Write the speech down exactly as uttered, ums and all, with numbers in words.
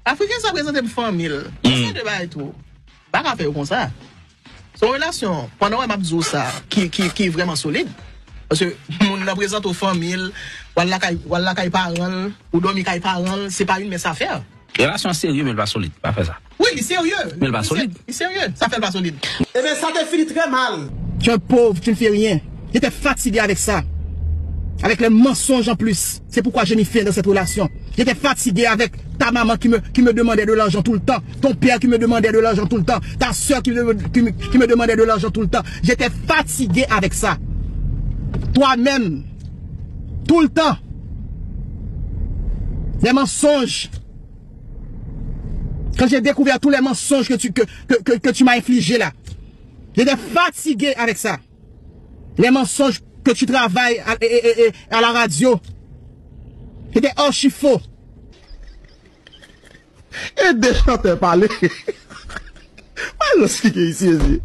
Afriken sa prezante m fanmi l. Yon seri de bagay tou. Pa ka fè yo konsa. Se yon relasyon, pandan w wè m ap di w sa, ki, ki, ki vrèman solid. Paske moun nan prezante w fanmi l, w al lakay, w al lakay paran l, ou dòmi kay paran l, se pa yon mens afè. Relasyon an serye, men l pa solid. Pa fè sa. Wi, li serye. Men l pa solid. Li serye. Sa fè l pa solid. Ebyen, sa te fini trè mal. Tu es un pauvre, tu ne fais rien. J'étais fatigué avec ça. Avec les mensonges en plus. C'est pourquoi j'ai mis fin dans cette relation. J'étais fatigué avec ta maman qui me, qui me demandait de l'argent tout le temps. Ton père qui me demandait de l'argent tout le temps. Ta sœur qui me, qui me, qui me demandait de l'argent tout le temps. J'étais fatigué avec ça. Toi-même, tout le temps. Des mensonges. Quand j'ai découvert tous les mensonges que tu, que, que, que, que tu m'as infligés là, j'étais fatigué avec ça. Les mensonges que tu travailles à, et, et, et, à la radio, c'était archi faux. Ede chantè pale. Malòs ki gen isi, ezi.